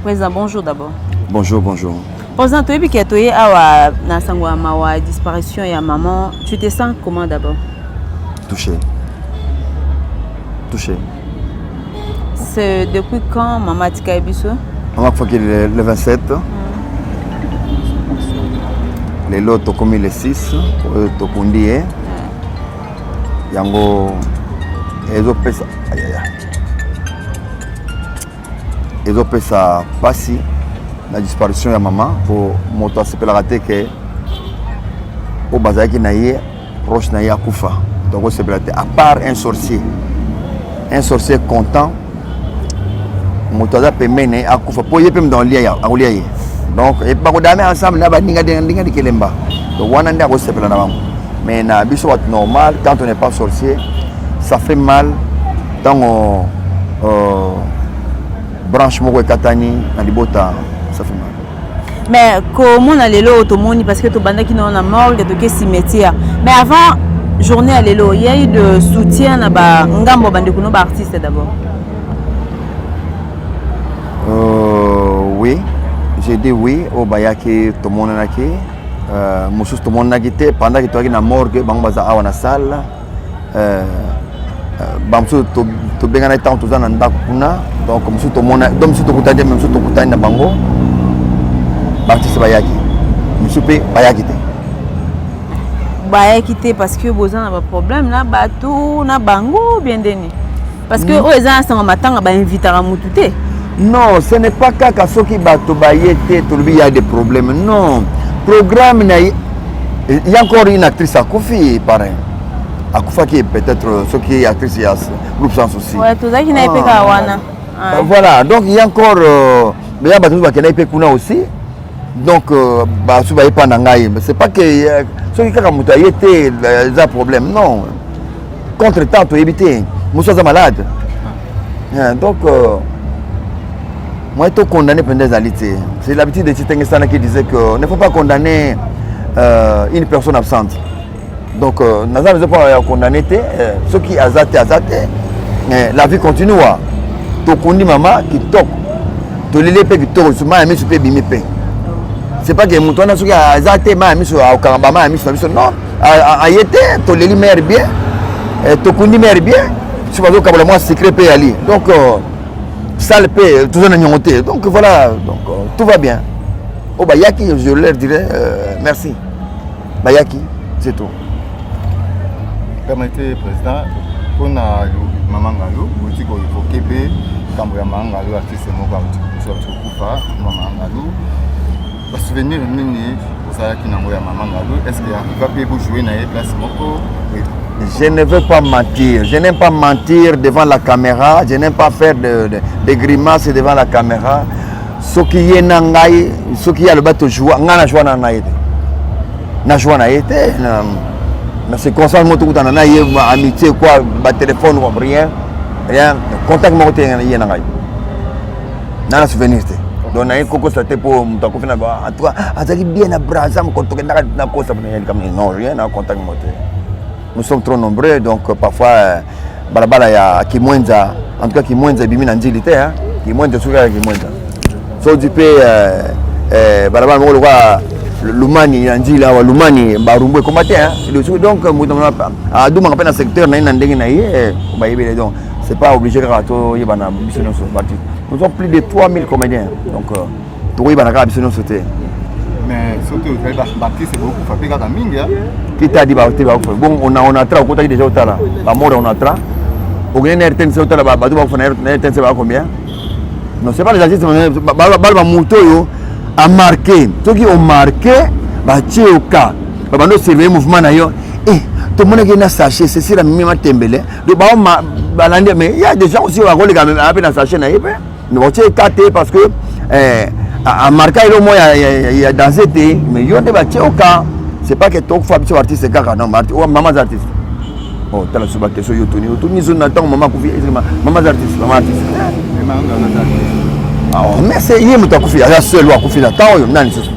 Président, bonjour d'abord. Bonjour, bonjour. Président, toyebi ke toye awa na sango ya mawa, disparition ya maman. Tu te sens comment d'abord? Touché. Touché. C'est depuis quand maman atikaki biso? Maman akufaki le 27. Lelo tokomi le 6 oyo tokundi ye. Yango ezopesa ayaya. Ezopesa pasi na disparition ya mama, po moto asepelaka te ke oyo bazalaki na ye proche na ye akufa. Donc osepela te, à part un sorcier, un sorcier content, moto aza pembeni na ye akufa mpo ye mpe moto akolia ye. Donc bakodame ensemble na baninga ndinga dikelemba. Donc wana nde akosepela na bango. Mais na biso bato normal, quand on n'est pas sorcier, ça fait mal ntango branche moko ekatani na libota, ça fait mal. Mais komona lelo tomoni, parce que tobandaki nao na morgue, toke cimetière, mais avant journée ya lelo, il y a eu de soutien na bangambo bandeko no baartiste d'abord? Oui, j'ai dit oui. Oyo bayaki tomonanaki, mosusu tomonanaki te pendant ke toyaki na morgue, bango baza awa na salle. Bamosusu tobenganaki ntango toza na ndako kuna. Donc mosusu tomona, donc mosusu tokutani te, mais mosusu tokutani na bango. Baartiste bayaki, mosusu mpe bayaki te. Bayaki te parce que boza na baproblème na bato na bango bien ndeni? Parce que oyo eza na sango matanga, bainvitaka mutu te. Non, ce n'est pas kaka soki bato baye te tolobi y a des problèmes. Non, programme na ye. Il y a encore une actrice akufi, pareil, akufaki, peut-être soki actrice ya groupe Sans Souci. Ouais, tozalaki na ye mpe kaka wana. Voilà, donc il y a encore ya bato mosusu bakendaki mpe kuna aussi. Donc basu baye mpa na ngai. C'est pas que soki kaka moto aye te eza problème, non. Contre temps toyebi te, mosusu aza malade. Donc moi to condamner mpenza ezali te. C'est l'habitude de Tshitenge Sana qui disait que ne faut pas condamner une personne absente. Donc naza besoin mpona ya condamner te. Soki aza te, aza te. La vie continue. Wa tokundi mama kitoko, toleli mpe kitoko, mai ya miso mpe ebimi mpe. C'est pas que moto wana soki aza te, mai ya miso akokanga bamai ya miso na biso. Non, aye te, toleli mare bien, tokundi mare bien, soki bazokabola mwa secret mpe yali. Donc salle mpe toza na niongo te. Donc voilà, donc tout va bien. Oyo bayaki, je leur dirais merci, bayaki, c'est tout. Permettez, président, mpona mama Ngalu, bouti koévoquer mpe nkambo ya mama Ngalu, artiste moko auti kokufa. Mama Ngalu, basouvenir nini ozalaki nango ya mama Ngalu? Est ce que arriva mpe bojouer na ye place moko? Je ne veux pas mentir. Je n'aime pas mentir devant la caméra. Je n'aime pas faire de grimaces devant la caméra. Soki ye na ngai, soki ye aloba tojouer, ngai na jouer na ye te. Na jouer na ye te. Na circonstance moko tokutana na ye, amitié quoi, batéléphone, rien. Rien. Contact moko te ye na ngai. Na souvenir te. Donc naye kokosa te mpo moto akufi na, en tout cas azalaki bien na Braza mokolo tokendaka na kosa. Non, rien, na contact moko te. Nous sommes trop nombreux, donc parfois balabala ya Kimwenza, en tout cas Kimwenza ebimi na Njili te, hein? Kimwenza soki kaka Kimwenza, soki mpe balabala moko lokola Lumani na Njili awa, Lumani Barumbu ekoma te. Donc moto adumaka mpe na secteur na ye na ndenge na ye bayebele. Donc c'est pas obligé kaka toyebana biso nyonso. Nous sommes plus de 3000 comédiens, donc tokoyebana kaka biso nyonso te. Mais soki ozali baartiste bokufa mpe kaka mingi. Qui t'a dit baartiste bakufa? Bon, on a Onatra, okotaki déjà otala bamort ya Onatra, okende na RTNC otala bato bakufa na RTNC baa combien. Non, c'est pas les artistes. Baloba moto oyo amarquer, soki omarquer, batie oka babandi osurveiller mouvement na yo. Eh, tomonaki na sachet cecile amemi matembele, donc bao balandi. Mais il y a des gens aussi bakoleka ape na sachet na ye mpe, mais batie eka te parce que amarqua elo mo ya danse te. Mais yo nde batie oka. C'est pas que tokufa biso artiste kaka, non. Mama aza artiste. Oh, tala so baquestion yo toni, otoni so na ntango mama akufi. Mama aza artiste, mama artiste. Mais c'est ye moto akufi, aza seul oyo akufi na ntango oyo. Nani susu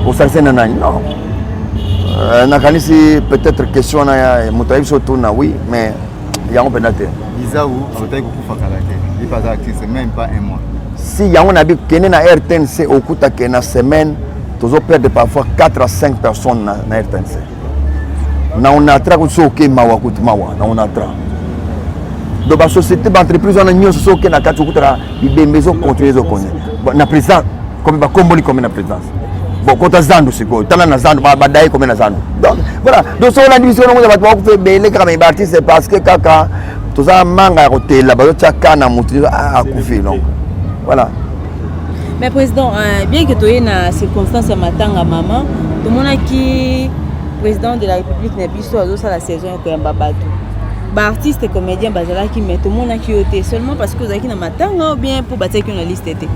osalise na nani? Non, nakanisi peut-être question wana ya moto ayebi so otuna, oui, mais yango mpenza te. Bizau aotaki kokufa kala te, ye mpe aza artiste, même pas un mois. Si yango nabi kende na RTNC, okutake na semaine tozoperdre parfois 4 à 5 personnes na RTNC, na Onatra kutu. So oke, mawa kutu, mawa na Onatra. Donc basociété, baentreprise wana nyonso, so oke na kati, okutaka bibembe ezocontinue, ezocontinue. Na président komi bakomboli komi na présidence. Bon, kota zandu sikoyo, tala na zandu, badaye komi na zandu. Donc voilà, donc so olandi biso nango, bato bakufa ebele kaka, me baartiste, parce que kaka toza manga ya kotela, bazotia ka na motu akufi. Donc voilà. Mais président, bien que toye na circonstance ya matanga mama, tomonaki président de la République na biso azosala saison ya koyamba bato, baartiste comédien bazalaki, mais tomonaki yo te, seulement parce que ozalaki na matanga, ou bien mpo batiaki yo na liste te,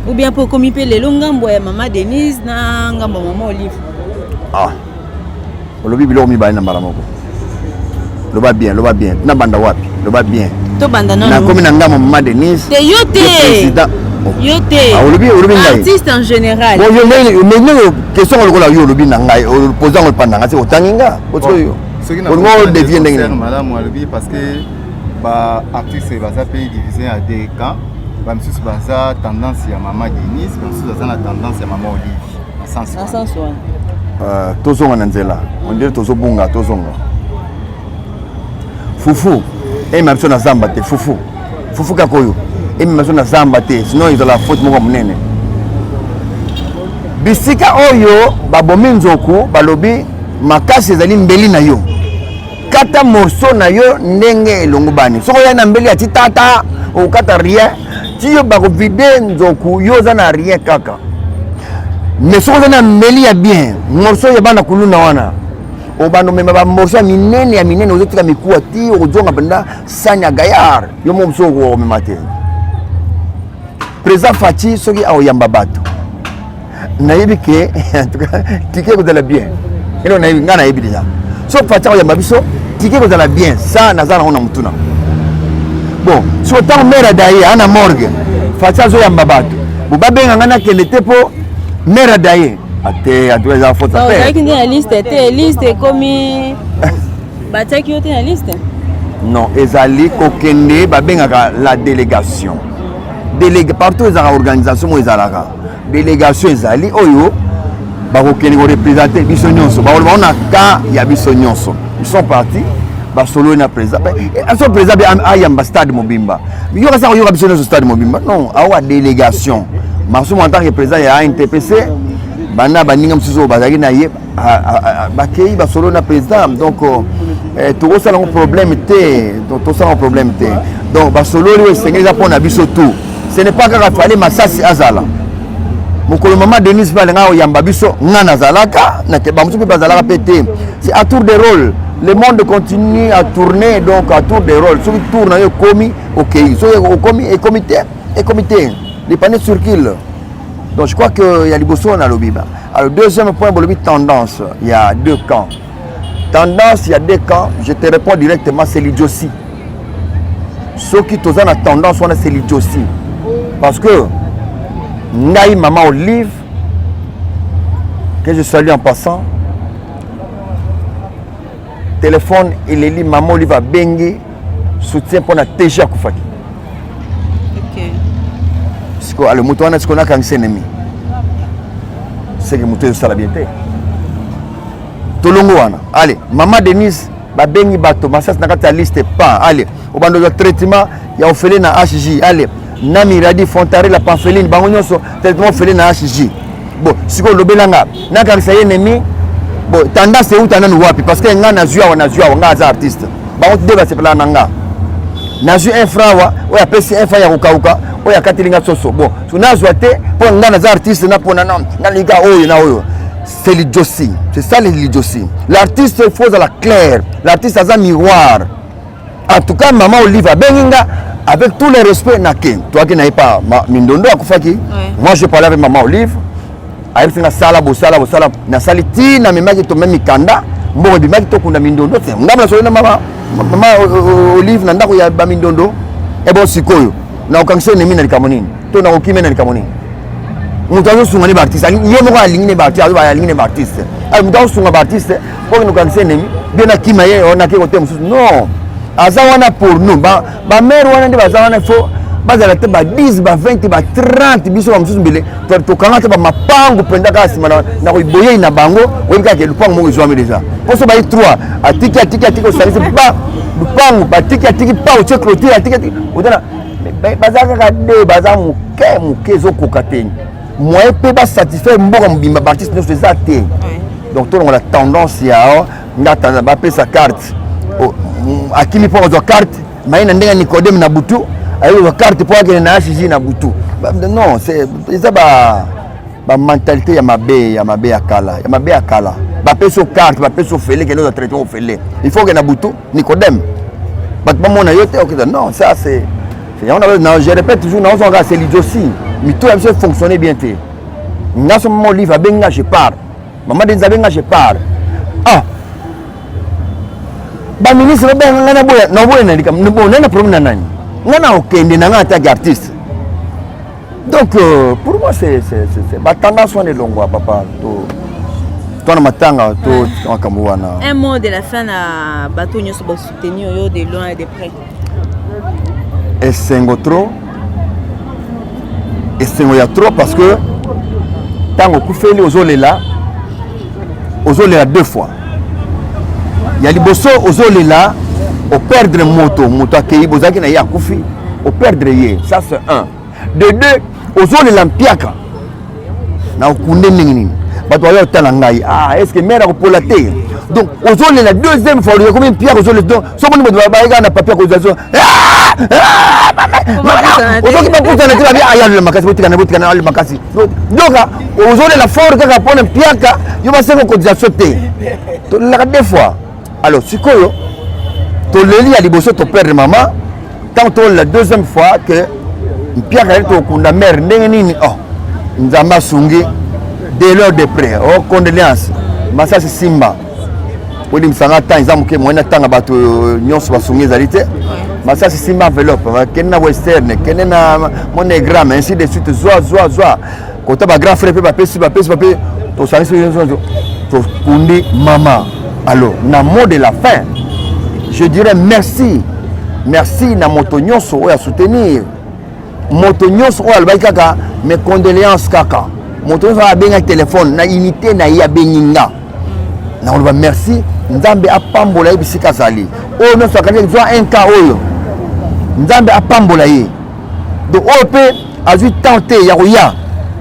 ou bien mpo okomi mpe lelo ngambo ya mama Denise na ngambo ya mama Olive? Ah, olobi biloko mibale na mbala moko. Loba bien, loba bien. Nabanda wapi? Loba bien. Tobanda nano. Nakomi na ngambo mama Denise. Te, yo te. Président. Yo te. Ah, olobi ngai. Artiste en général. Bon, yo mais ndenge question lokola yo olobi na ngai, oposa ngo epa na ngai, se otangi nga oyo. Soki olingo odevie ndenge nini? Malamu, alobi parce que baartiste baza mpe divisé ya deux camps. Bamisusu baza tendance ya mama Denise, bamisusu baza na tendance ya mama Olive, na sens na sens wana. Tozonga na nzela, on dirait tozobunga. Tozonga. Fufu emema biso na zamba te. Fufu, fufu kaka oyo emema biso na zamba te, sinon ezala faute moko ya monene. Bisika oyo babomi nzoku, balobi makasi ezali mbeli na yo, kata morceau na yo ndenge elongo bani. Soki oya na mbeli ya titata, okokata rien ti yo bakovide nzoku, yo oza na rien kaka. Mais soki oza na mbeli ya bien, morceau ya bana kuluna wana, obanda omema bamorceau ya minene ya minene, ozotika mikuwa ti okozonga mpenza sani ya gaillard. Yo moko mosusu okomema te. Président Fatshi, soki akoyamba bato, nayebi ke en tout cas ticket ekozala bien. Elo nayebi, ngai nayebi déjà, so Fatshi akoyamba biso, ticket ekozala bien. Sa naza nango na motuna. Bon, soki ntango mare adaye ana morgue, Fatshi azoyamba bato, bo babenga ngai, nakende te mpo mare adaye ate. En tout cas eza faute. Ozalaki nde na liste te? Liste ekomi, batiaki yo te na liste? Non, ezali kokende, babengaka la délégation. Délégué partout, ezalaka organisation moko, ezalaka délégation, ezali oyo bakokende koreprésente biso nyonso, bakoloba na ka ya biso nyonso. Ils sont partis, basololi na président. So président mpe ayamba stade mobimba, yoka sa koyoka biso nyonso stade mobimba. Non, aoka délégation. Masumu en tant que président ya ANTPC, banda baninga mosusu oyo bazalaki na ye bakei, basololi na président. Donc tokosala yango problème te, tosala yango problème te. Donc basololi oyo esengeli, eza mpo na biso tout. Ce n'est pas kaka fale masasi azala. Mokolo mama Denise mpe alingaka koyamba biso, nga nazalaka, bamosusu mpe bazalaka mpe te. C'est à tour de rôle, le monde continue à tourner. Donc à tour de rôle, soki tour na yo ekomi, okei. Soki okomi, ekomi te, ekomi te. Les paniers circulent. Donc je crois que ya liboso nalobi ba. Alors, deuxième point, bolobi tendance, il y a deux camps. Tendance, il y a deux camps, je te réponds directement, c'est l'idiotie. Soki toza na tendance wana, c'est l'idiotie, parce que ngai, mama Olive, que je salue en passant, téléphone eleli, mama Olive abengi soutien mpo na TG akufaki. Sikoyo ale moto wana, sikoyo nakangisa ennemi, seke moto ezosala bien te. Tolongo wana. Ale mama Denise, babengi bato masasi na kati ya liste pa. Ale obanda ozwa traitement ya ofele na HJ. Ale na Miradi Fontare, la Pampheline, bango nyonso traitement ofele na HJ. Bon, sikoyo olobelanga nakangisa ye ennemi. Bon, tendance euta nanu wapi? Parce que nga nazwi awa, nazwi awa, nga aza artiste, bango nde basepelaka na nga. Nazwi un franc awa, oyo apesi un franc ya kokauka, oyo akateli nga soso. Bon, so nazwa te mpo nga naza artiste, na mpona na nalinga oyo na oyo. C'est l'idiotie, c'est ça l'idiotie. L'artiste, il faut ozala clair, l'artiste aza miroir. En tout cas, mama Olive abengi nga, avec tout le respect, nake toyaki na ye pa Mindondo akufaki. Moi, je parlais avec mama Olive, ayebisi nga: sala bosala bosala. Nasali ti namemaki, tome mikanda, mbongo ebimaki, tokunda Mindondo te. Ngambo nasoli na mama Olive na ndako ya bamindondo. Ebo sikoyo nakokangisa ennemi na likambo nini, to nakokima na likambo nini? Moto azosunga ne baartiste, ye moko alingi ne baartiste, alingi ne baartiste. Moto azosunga baartiste, mpo nokangisa ennemi bien, nakima ye, nake kote mosusu. Non, aza wana pour nous. Bamare wana nde baza wana, faut Bazala te ba 10, ba 20, ba 30. Biso bamosusu mbele tokanga te bamapangu mpenza kaka nsima na boyei na bango. Oyebi kaka lupangu moko ezwami déjà, mpo so bayi 3, atiki, atiki, atiki, osangisi ba lupangu, batiki, atiki pa, otie clôture, atiki, atiki, otala baza kaka de baza moke moke, ezokoka te. Moyen mpe basatisfaire mboka mobimba, baartiste nyonso eza te. Donc tolongola tendance ya nga bapesa carte, akimi mpo kozwa carte maye na ndenge ya Nicodème na butu, ayebi kozwa carte mpo akende na HG na butu. Non, eza ba bamentalité ya mabe, ya mabe ya kala, ya mabe ya kala. Bapesi yo carte, bapesi yo fele, kende ozwa traitement ofele, il faut okende na butu Nicodème, bato bamona yo te, okenda. Non, ça c'est yango na, je répète toujours, naozwaka, c'est l'idiotie. Mito ya biso efonctionne bien te. Nga so mama Olive abengi nga, je pars. Mama Denise abengi nga, je pars. Ah, baministre babenga nga, naboya, naboya na likambo bon, nai na problème na nani? Nga na okende na nga atake artiste. Donc pour moi, c'est batendance wana elongwa, papa. To to na matanga to makambo wana. Un mot de la fin na bato nyonso basoutenir yo de loin et de près. Esengo trop, esengo ya trop, parce que ntango okufeli, ozolela, ozolela deux fois. Ya liboso, ozolela operdre moto, moto akei, bozalaki na ye, akufi, operdre ye, ça c'est un. De deux, ozolela mpiaka na okunde ndenge nini, bato baya otala ngai, ah, est ce que mare akopola te? Donc ozolela deuxième fois, ekomi mpiaka, ozolela. Donc so moni bato bayeka na papier akozwa, ozoki bakutana te, babi ayalela makasi, botikana, botikana, ale makasi. Donc ozolela fort kaka mpona mpiaka yo basenga cotisation te. Tolelaka deux fois. Alors sikoyo toleli ya liboso, toperdre mama. Ntango tolela deuxième fois que mpiaka yali, tokunda mare ndenge nini? Oh, Nzambe asungi de l'heure de près. Oh, condoléance masasi simba, olimbisanga, temps eza moke, moyen natanga bato nyonso basungi ezali te. Masasi simba enveloppe, kende na Western, kende na MoneyGram, ainsi de suite, zwa, zwa, zwa. Kota bagrand frère mpe bapesi, bapesi, bapesi, tosangisi nyonso, tokundi mama. Alors na mot de la fin, je dirais merci, merci na moto nyonso oyo asoutenir, moto nyonso oyo alobaki kaka mes condoléances, kaka moto nyonso oyo abengaki telefone na unité na ye, abengi nga, nakoloba merci. Nzambe apambola ye bisika azali. Oyo nyonso akanisi zwa un cas oyo, Nzambe apambola ye. Donc oyo mpe azwi temps te ya koya,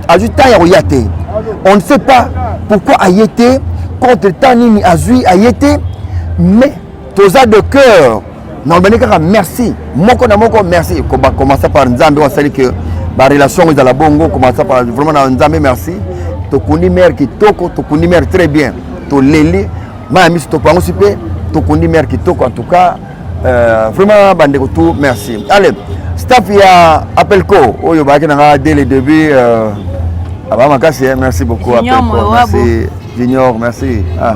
azwi temps ya koya te, on ne sait pas pourquoi aye te, contre temps nini azwi aye te, mais toza de cœur. Nalobani kaka merci moko na moko, merci. Commencer par Nzambe oyo asali ke barelation yango ezala bongo. Commencer par vraiment na Nzambe, merci. Tokundi mare kitoko, tokundi mare très bien, toleli mai ya miso, topangosi mpe tokundi mare kitoko. En tout cas, vraiment bandeko tout, merci. Allez, staff ya Apelco oyo bayaki na nga dès le début, aba makasi, merci beaucoup. Apelco, merci. Junior, merci. Ah.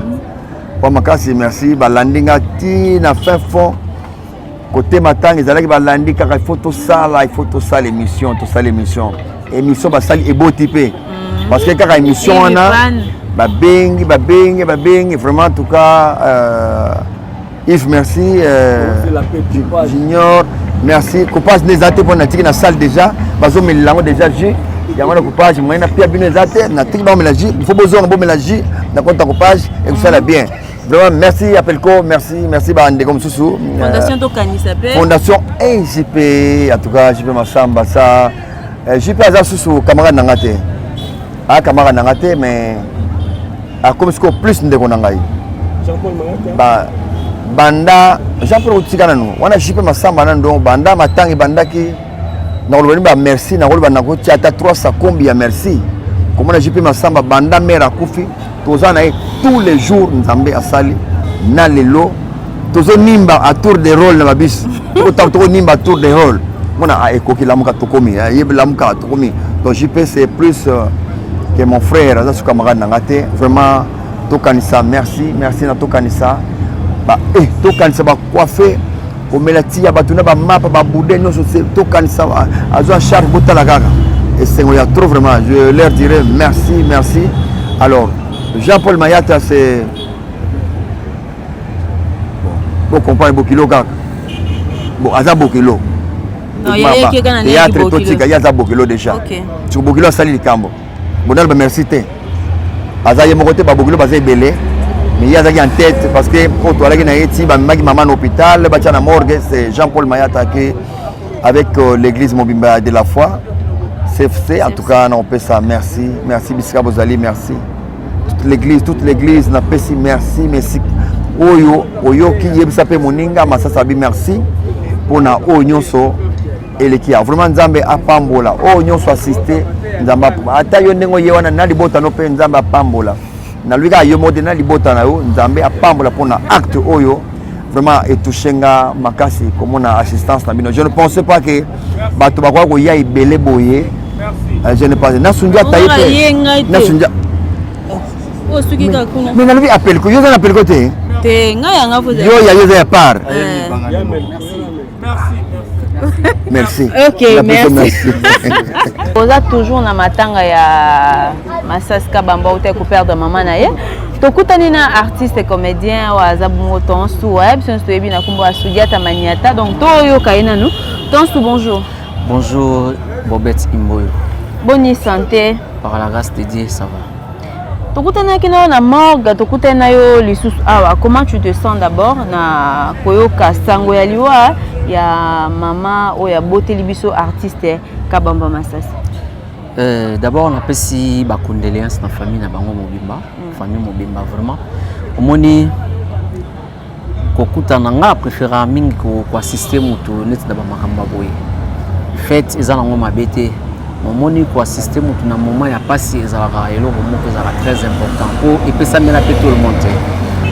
Kwa makasi, merci. Balandi nga ti na fin fond kote matanga ezalaki, balandi kaka, il faut tosala, il faut tosala émission, tosala émission, émission basali eboti mpe, parce que kaka émission wana babengi, babengi, babengi. Vraiment, en tout cas, Yves, merci. Junior, merci. Coupage nde eza te mpo natiki na salle déjà, bazomelela yango déjà jus yango na coupage. Moyen napia bino eza te, natiki baomela jus, il faut bozonga bomela jus na compte ya coupage, ekosala bien. Vraiment merci Apelco, merci, merci bandeko mosusu. Fondation Tokanisa mpe. Fondation JP, en tout cas JP Masamba, ça JP aza susu camarade na nga te, aa camarade na nga te, mais akomi sikoyo plus ndeko na ngai. Banda Jean Paul kotika nanu wana, JP Masamba nanu. Donc banda matanga ebandaki, nakoloba ni bamerci, nakoloba nakotia ata 3 sakombi ya merci. Komona JP Masamba, banda mare akufi, toza na ye tous les jours. Nzambe asali na lelo tozonimba à tour de rôle na babisi, tokonimba à tour de rôle. Mona ekoki, lamuka, tokomi, yebi, lamuka, tokomi. Donc JP, c'est plus que mon frère, aza su camarade na nga te. Vraiment Tokanisa, merci, merci na Tokanisa. Ba, Tokanisa bacoiffe, komela ti ya bato na bamapa, baboudin nyonso, Tokanisa azwa charge. Botala kaka esengo ya trop, vraiment je leur dirais merci, merci. Alors Jean-Paul Mayata, c'est bon, bocomprendre, bokilo kaka bon, aza bokilo. Théâtre totika, ye aza bokilo déjà. Siko bokilo asali likambo bonal, ba merci te, aza ye moko te, babokilo baza ebele, mais ye azalaki en tête parce que oyo toalaki na ye ti bamemaki mama na hôpital, batia na morgue, c'est Jean-Paul Mayata ke avec l'église mobimba de la foi CFC. En tout cas na opesa merci, merci bisika bozali, merci toute l'église, toute l'église napesi merci. Merci oyo oyoki, yebisa mpe moninga Masasa abi merci mpona oyo nyonso eleki ya vraiment. Nzambe apambola oyo nyonso assiste, Nzambe ata yo ndenge oye wana na libota no mpe Nzambe apambola. Nalobi kaka yo moko te, na libota na yo Nzambe apambola mpona acte oyo vraiment etouche nga makasi komona assistance na bino. Je ne pensais pas que bato bakoka koya ebele boye. Je ne pense nasungi ata ye mpe nasungi. Mais nalobi apelko, yo oza na apelko te, yo ya yo eza ya part. Merci. Ok, merci. Oza toujours na matanga ya Masasi Kabamba, uta koperdre mama na ye. Tokutani na artiste comédien oyo aza bongo Tonsu, biso nyonso toyebi na nkombo ya Sudiata Maniata. Donc toyoka ye nanu. Tonsu, bonjour. Bonjour Bobette Imboyo. Boni santé? Par la grâce de Dieu, ça va. Tokutanaki na yo na morgue, tokutani na yo lisusu awa. Comment tu te sens d'abord na koyoka sango ya liwa ya mama oyo aboteli biso artiste Kabamba Masasi? D'abord napesi bacondoléance na famille na bango mobimba, famille mobimba vraiment. Omoni, kokutana nga préféra mingi koassiste moto neti na bamakambo ya boye. Fête eza nango mabe te, omoni, koassiste moto na moment ya mpasi ezalaka eloko moko ezalaka très important, mpo epesamela mpe tout le monde te.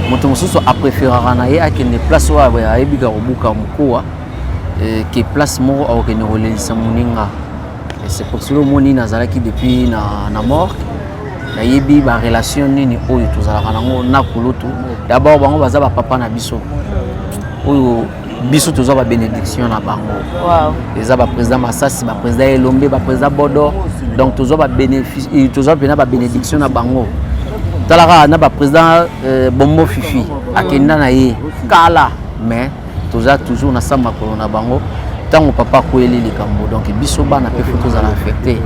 Moto mosusu apréféraka na ye akende place oyo ayebika kobuka mokuwa ke place moko akokende kolelisa moninga. C'est pour cela omoni nazalaki depuis na morgue, nayebi barelation nini oyo tozalaka nango na kulutu. D'abord bango baza bapapa na biso, oyo biso tozwa babénédiction na bango. Eza baprésident Masasi, baprésident Elombe, baprésident Bodo, donc tozwa babénéfice, tozwa mpena babénédiction na bango. Talaka na baprésident Bombo Fifi akenda na ye kala, mais toza toujours na sa makolo na bango. Ntango papa akweyeli likambo, donc biso bana mpe faut tozala affecté.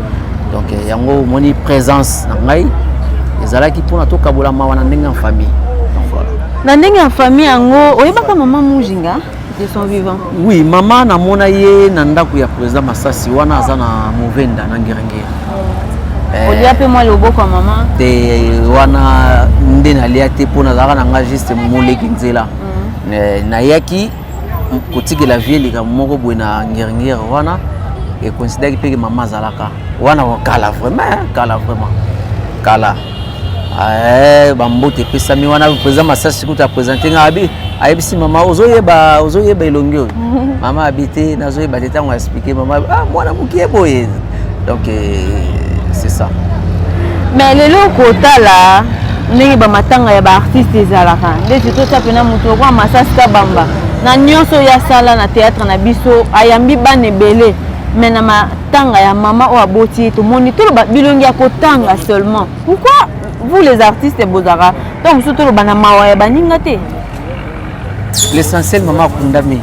Donc yango omoni présence na ngai ezalaki mpona tokabola mawa na ndenge ya famille. Donc voilà. Na ndenge ya famille yango, oyebaka mama Mujinga de son vivant? Oui, mama namona ye na ndako ya président Masasi wana aza na Movenda na Ngerengere. Olia mpe mwa loboko ya mama? Te, wana nde nalia te, mpo nazalaka na nga juste moleki nzela. Nayaki kotikela vie likambo moko boye na Ngerengere wana, econsidaki mpe ke mama azalaka wana kala vraiment, kala vraiment, kala. Bambote epesami wana, président Masasi kuta aprésente nga, abi ayebisi mama: "Ozoyeba, ozoyeba elongi oyo?" Mama abi: "Te, nazoyeba te." Ntango aexplike mama: "Ah, mwana mokie boye." Donc c'est ça. Mais lelo kotala ndenge bamatanga ya baartiste ezalaka, ndeti totya mpena moto lokola Masasi Kabamba, na nyonso oyo asala na théâtre na biso, ayambi bana ebele, mais na matanga ya mama oyo aboti ye, tomoni toloba bilongi ya kotanga seulement. Pourquoi vous les artistes bozalaka ntango mosusu toloba na mawa ya baninga te? L'essentiel mama akundami,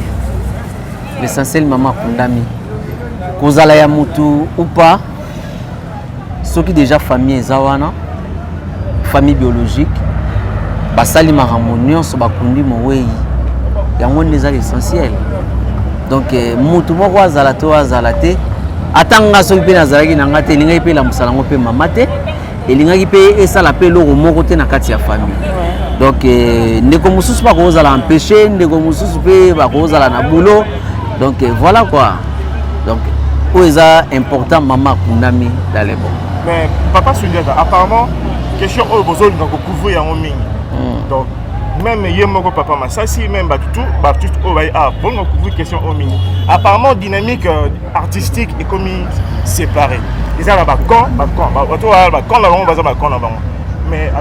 l'essentiel mama akundami. Kozala ya motu ou pas, soki déjà famille eza wana, famille biologique, basali makambo nyonso, bakundi mowei, yango nde eza l'essentiel. Donc motu moko azala to azala te, ata nga soki mpe nazalaki na nga te, elingaki mpe elamusa yango mpe mama te, elingaki mpe esala mpe eloko moko te na kati ya famille. Donc ndeko mosusu bakozala empêché, ndeko mosusu mpe bakozala na boulot. Donc voilà quoi. Donc oyo eza important, mama akundami dans les bons. Mais papa Sundiata, apparemment question oyo bozolinga kocouvrir yango mingi, donc même ye moko papa Masasi, même bato tout baartiste oyo baye ah bolinga kocouvrir question oyo mingi. Apparemment dynamique artistique ekomi séparé, eza na bacamp, bacamp, bato wana bacamp na bango, baza bacamp na bango. Mais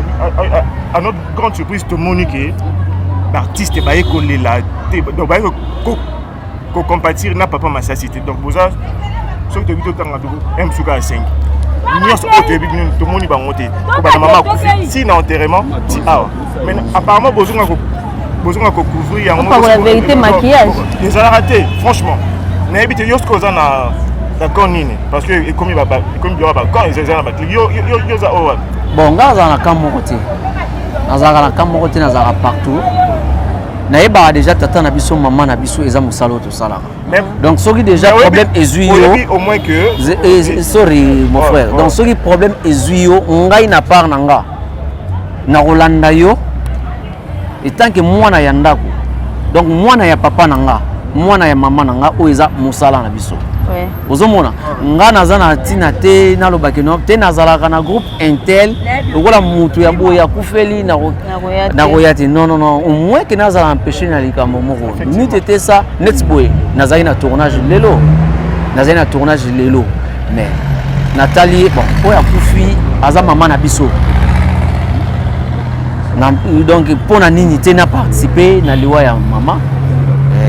à notre grande surprise, tomoni ke baartiste baye kolela te, donc baye kocompatir na papa Masasi te. Donc boza soki toyebi, totanga m suka ya 5 nyonso oyo toyebi bino, tomoni bango te kobanda mama akufi ti na enterrement ti awa. Mais apparemment bozonga kocouvrir yango. La vérité maquillage. Ezalaka te franchement. Nayebi te, yo soki oza na camp nini, parce que ekomi biloko ya bacamp, eza na baclique. Yo oza oyo wapi? Bon, nga nazala na camp moko te, nazalaka na camp moko te, nazalaka partout. Nayebaka déjà tata na biso, mama na biso, eza mosala oyo tosalaka. Donc soki déjà problème ezwi yo, au moins que sorry mon frère, donc soki problème ezwi yo, ngai na part na nga nakolanda yo etant que mwana ya ndako, donc mwana ya papa na nga, mwana ya mama na nga, oyo eza mosala na biso. Ozomona, nga naza na ntina te nalobaki no te, nazalaka na groupe intel, lokola motu ya boye akufeli, nakoya te. Non, non, non, au moins ke nazala empêché na likambo moko niti te. Sa neti boye nazali na tournage lelo, nazali na tournage lelo, mais natali, bon, oyo akufi aza mama na biso na, donc mpo na nini te na participe na liwa ya mama?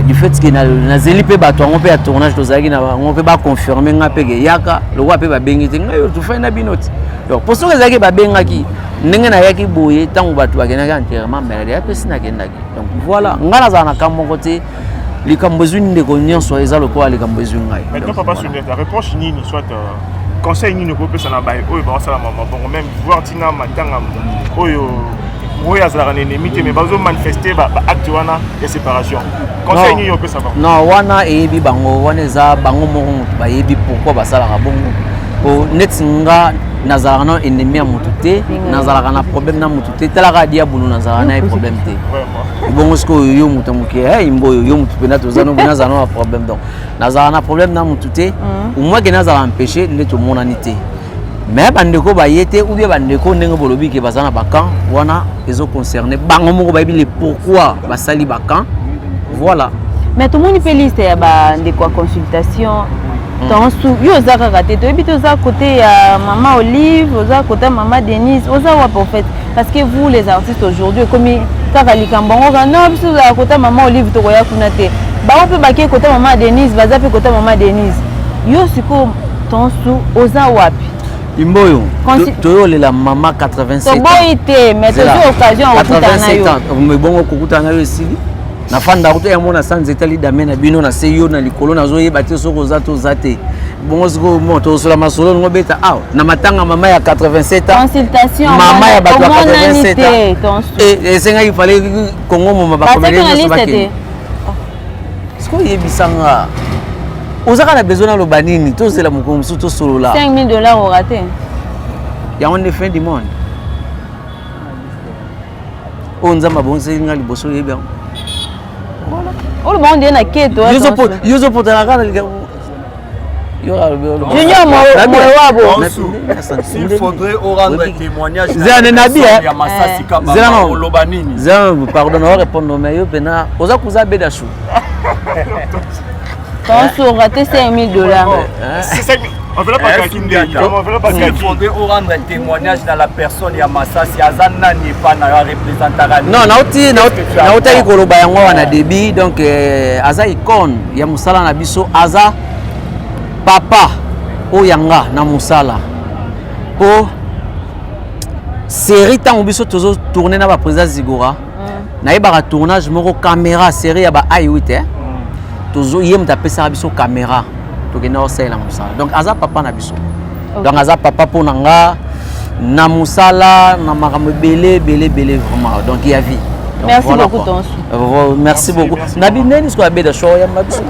Du fait ke nazeli mpe bato yango mpe ya tournage tozalaki na bango mpe baconfirme nga mpe ke yaka, lokola mpe babengi te ngai oyo tofai na bino te. Donc po soki ezalaki babengaki ndenge nayaki boye, ntango bato bakendaki enterrement, mais ya mpe si nakendaki. Donc voilà, ngai nazala na ka moko te. Likambo ezwi ndeko nyonso eza lokola likambo ezwi ngai. Maintenant, papa Sundiata, reproche nini soit conseil nini okopesa na baye oyo baosala mabongo, même voir ntina matanga oyo azalaka na ennemi te, mais bazomanifeste baacte wana ya séparation, conseil nini opesa bango? Non, wana eyebi bango, wana eza bango moko motu bayebi pourquoi basalaka bongo. Po neti nga nazalaka na ennemi ya motu te, nazalaka na problème na motu te. Talaka diabulu, nazalaka na ye problème te. Bongo sikoyo yo moto moke imbo oyo, yo motu mpena toza no, nazala na problème. Donc nazalaka na problème na motu te, au moins ke nazala empêché nde tomonani te. Mais bandeko baye te ou bien bandeko ndenge bolobi ke baza na bacamp wana, ezoconcerne bango moko, bayebi le pourquoi basali bacamp, voilà. Mais tomoni mpe liste ya bandeko ya consultation. Tonsu, yo oza kaka te, toyebi te, oza côté ya mama Olive, oza côté ya mama Denise, oza wapi en fait? Parce que vous les artistes aujourd'hui, ekomi kaka likambo yango kaka non, biso ozala côté ya mama Olive, tokoya kuna te. Bango mpe bakei côté ya mama Denise, baza mpe côté ya mama Denise. Yo sikoyo, tonsu, oza wapi? Imboyo, toyolela mama 87. Toboyi te, mais tozwi occasion ya kokutana na yo. Bongo kokutana na yo esili, nafandaka to yango na sa nzete lidame na bino na se, yo na likolo, nazoyeba te soki oza to oza te. Bongo sikoyo mo tokosola masolo ningo obeta awa na matanga mama ya 87 ans? Consultation. Mama ya bato ya 87 ans esengaki fale Kongo moma bacomédien nyonso bakende. Sikoyo oyebisanga, ozaka na besoin naloba nini? Tozela mokolo mosusu tosolola. 5000 $ ora te. Yango nde fin du monde oyo Nzambe abongiseli nga liboso, oyebi yango. Oloba ngo nde na keto. Yo ozopotana kaka. Junior Moyewabo. S'il faudrait rendre témoignage Zela nabi ya Masasi Kabamba, oloba nini? Zela, pardon, na répondre, mais yo pena oza kuza beda chou. Tonsu, raté 5000 $. S'il faudrait rendre témoignage dans la personne ya Masasi, aza nani epa na yo, areprésentaka? Non, nauti nautaki koloba yango wana début. Donc aza icône ya mosala na biso, aza papa oyo yanga na mosala. Po série ntango biso tozotourne na baprésident Zigora, nayebaka tournage moko, caméra série ya ba ai8, eh? Tozo ye moto apesaka biso caméra, tokende kosalela mosala. Donc aza papa na biso. Donc aza papa mpo na nga na mosala, na makambo ebele ebele ebele, vraiment. Donc ya vie. Donc, merci, voilà beaucoup, Tonsu. Merci, merci beaucoup. Nabi ndeni sikoyo abeda show yamba biso.